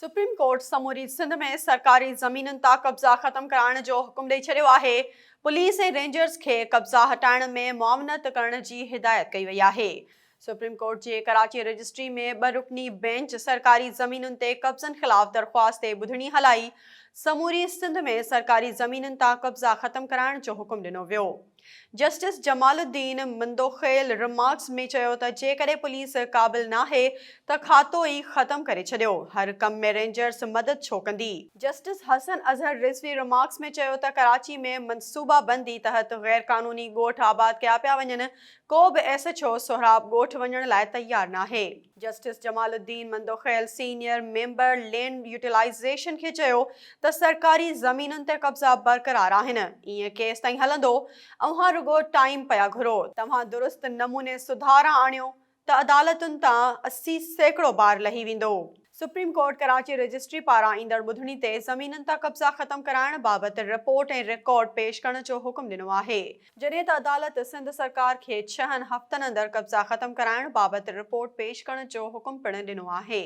Supreme court سموري سنڌ ۾ سرڪاري زمينن تان قبضا ختم ڪرائڻ جو حڪم ڏئي ڇڏيو آهي، پوليس ۽ رينجرز کي قبضا هٽائڻ ۾ معاونت ڪرڻ جي هدايت ڪئي وئي آهي. سپريم ڪورٽ جي ڪراچي رجسٽري ۾ ٻه رڪني بينچ سرڪاري زمينن تي قبضن خلاف درخواست تي ٻڌڻي هلائي، سموري سنڌ ۾ سرڪاري زمينن تان قبضا ختم ڪرائڻ جو حڪم ڏنو ويو. جسٽس جمال الدين مندوخيل رمارڪس ۾ چيو ته جيڪڏهن پوليس قابل ناهي ته کاتو ئي ختم ڪري ڇڏيو، هر ڪم ۾ رينجرز مدد ڇو ڪندي؟ جسٽس حسن اظهر رضوي رمارڪس ۾ چيو ته ڪراچي ۾ منصوبابندي تحت غير قانوني ڳوٺ آباد ڪيا پيا وڃن، ڪو به ايس ايڇ او سهراب ڳوٺ وڃڻ لاء تيار ناهي. Justice Jamal Uddin Mandokhail senior member land utilisation کي چيو ته سرڪاري زمينن تي قبضا برقرار آهن، ائين ڪيستائين هلندو، اوهان رڳو ٽائيم پيا گهرو، توهان درست نموني سڌارا آڻيو ته عدالتن تان 80% بار لهي ويندو. سپريم ڪورٽ ڪراچي رجسٽري پاران ايندڙ ٻڌڻي تي زمينن تان قبضا ختم ڪرائڻ بابت رپورٽ ۽ رڪارڊ پيش ڪرڻ جو حڪم ڏنو آهي. جڏهن ته عدالت سنڌ سرڪار کي ڇهن هفتن اندر قبضا ختم ڪرائڻ بابت رپورٽ پيش ڪرڻ جو حڪم پڻ ڏنو آهي.